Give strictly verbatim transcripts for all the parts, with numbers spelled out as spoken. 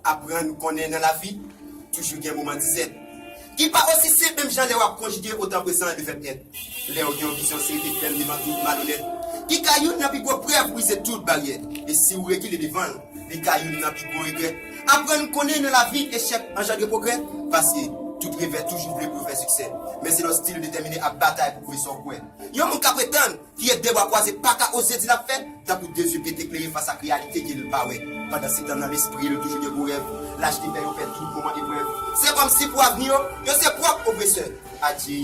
Aprann konnen nan lavi, toujou gen moman dizèt ki pa osi senp menm jan lè w ap konjige o tan prezan e le fèt èt. Lè w gen yon vizyon, se rete fèm devan tout malonèt ki ka youn nan pi gwo prèv brize tout baryè. E si w rekile devan l, li ka youn nan pi gwo regrè. Aprann konnen nan lavi, echèk anjandre pwogrè, paske tout revè toujou vle pou w fè siksè. Men se lè w still detèmine ap batay pou pwouve sa w kwè. Yon moun k ap pretann, ki gen de bra kwaze pa ka oze di l ap fè, tankou de zye pete klere fas ak reyalite ke l pa wè. Pandansetan nan lespri l toujou gen gwo rèv, laj te fè yo pè tout moman eprèv. Se kòmsi pou avni yo, yo se pwòp opresè. Adje,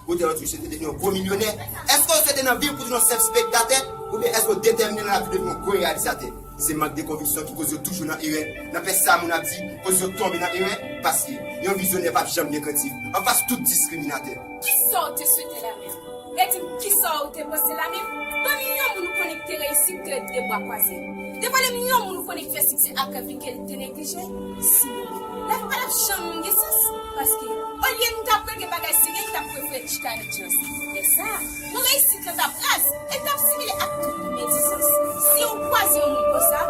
otè yo toujou swete devni yon gwo milyonè. Èske w swete nan viv pou tounen yon senp spektatè? Oubyen èske w detèmine nan lavi devni yon gwo reyalizatè? Se mank de konviksyon ki koz yo toujou nan erè. Nan pè sa moun ap di, koz yo tonbe nan erè, paske yon vizyonè p ap janm gen krentif anfas tout diskriminatè. Kisa w te swete la menm? E di m, kisa w te panse la menm? Ban m yon moun ou konnen ki te reyisi, ki te ret de bra kwaze. Devwale m yon moun ou konnen ki fè siksè ak rèv li ke l te neglije? Sinon, lavi pa t ap janm gen sans, paske olye n t ap regle bagay serye, n t ap prefere chita nan djans. Lè sa a, nou reyisit lan t ap raz, e l t ap simile ak tout medizans. Si w kwaze yon moun konsa,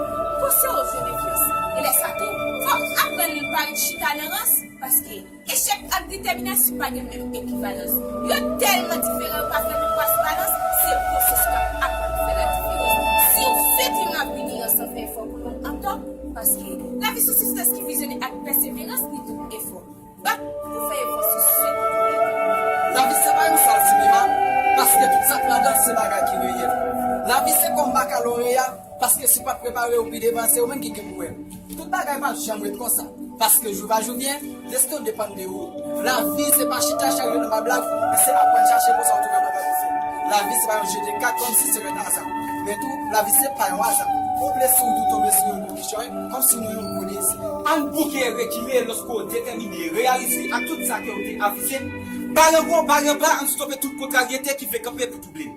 panse w fè mefyans. E lè sa tou, fò w aprann pa ret chita nan rans, paske echèk ak detèminasyon pa gen menm ekivalans. Yo tèlman diferan, yo pa fè menm pwa sou balans, se pwosesis k ap aprann fè ladiferans. Si w fete nan avni an san fè efò pou nou antò, paske lavi se yon sistans ki vizyone ak pèseverans ni tout efò. Bat pou fè efò sou sa ki pou ede. Lavi se pa yon sal sinema, paske tout sa k ladan se bagay ki reyèl. Lavi se kòm bakaloreya, paske si w pa t prepare w pi devan, se ou menm ki gen pou wè l. Tout bagay p ap janm ret konsa, paske jou va jou vyen, desten w depann de ou. Lavi se pa chita chak jou nan ba blag, men se aprann chache pou sa w tou kapab fè. Lavi se pa yon je de kat kòmsi se yon aza. Men tou, lavi se pa yon aza. Yon blesi ou tou tonbe sou yon kou kichòy, kòmsi nou yon gwo dezi. Ann bouke rekile lòske w detèmine reyalize ak tout sa ke w te avize. Bare wo, bare ba, ann stope tout kontraryete ki vle kanpe pou double.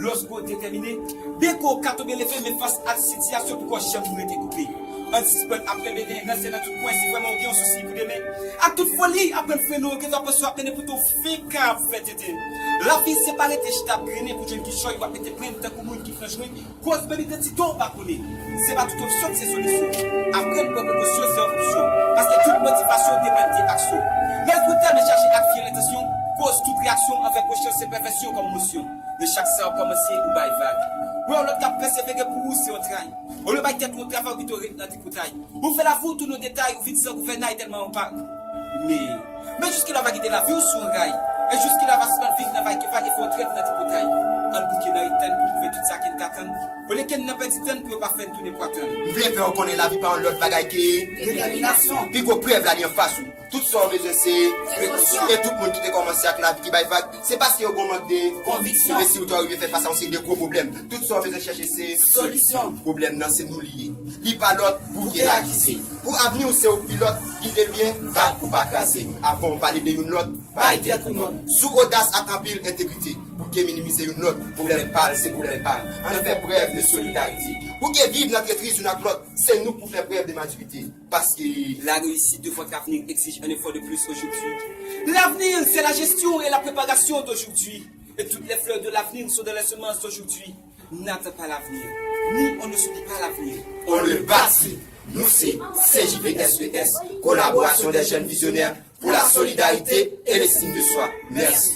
Lòske w detèmine, byen ke w ka tonbe leve, men fas ak sitiyasyon poko janm rete koupe. Ann sispann ap kenbe nen ranse nan tout kwen si vrèman w gen yon sousi pou demen. Ak tout foli, aprann frennen w, gen dwa panse w ap mennen pote w fenk ap fè tenten. Lavi se pa rete chita ap grennen pou jwenn kichòy w ap mete plenn tankou moun ki franch mwen. Koz bèl idantite w pa konnen. Se pa tout opsyon ki se solisyon. Aprann pran prekosyon se yon opsyon. Paske tout motivasyon depann de aksyon. Lè w tèlman chaje ak fye lentansyon, koz tout reyaksyon anvè pwochen se pèvèsyon kòm mosyon. Men chak sa w kòmanse, ou bay vag. Wè yon lòt k ap pèsevere pou ou se yon tray. Olye w bay tèt ou yon travay, ou pito ret nan tripotay. Ou fè lavi w tounen yon detay, ou vin san gouvènay tèlman w pa. Men, men jiskila w va kite lavi w sou yon ray. E jiskila w va sispann viv nan vaykevay e fè yon trèv nan tripotay. Ann bouke nan ri tann pou pwouve tout sa ke n ka tann. Olye ke n nan pèdi tann pou yo pa fè n tounen pwa tann. M vle fè w konnen lavi pa yon lòt bagay ke detèminasyon. Pi gwo prèv la li anfas ou. Tout sa w bezwen se prekosyon. E tout moun ki te kòmanse ak lavi ki bay vag, se paske yo gen yon mank de konviksyon. E si w ta rive fè fas a yon seri de gwo pwoblèm, tout sa w bezwen chèche se solisyon. Pwoblèm nan se nou li ye. Li pa lòt, bouke akize. Pou avni w se ou k pilòt, kite l byen, vag pou pa kraze. Avan w pale de youn lòt, bay tèt ou nòt. Sou odas ak anpil entegrite. Bouke minimize youn lòt, pwoblèm pa l se pwoblèm pa m. Ann fè prèv de solidarite. Bouke viv nan tretriz youn ak lòt, se nou k pou fè prèv de matirite. Paske la réussite de votre avenir exige un effort de plus aujourd'hui. L'avenir, c'est la gestion et la préparation d'aujourd'hui. Et toutes les fleurs de l'avenir sont dans les semences d'aujourd'hui. N'attends pas l'avenir, ni on ne subit pas l'avenir. On le bâtit. Nou se C J V S V S, collaboration des jeunes visionnaires pour la solidarité et l'estime de soi. Mèsi.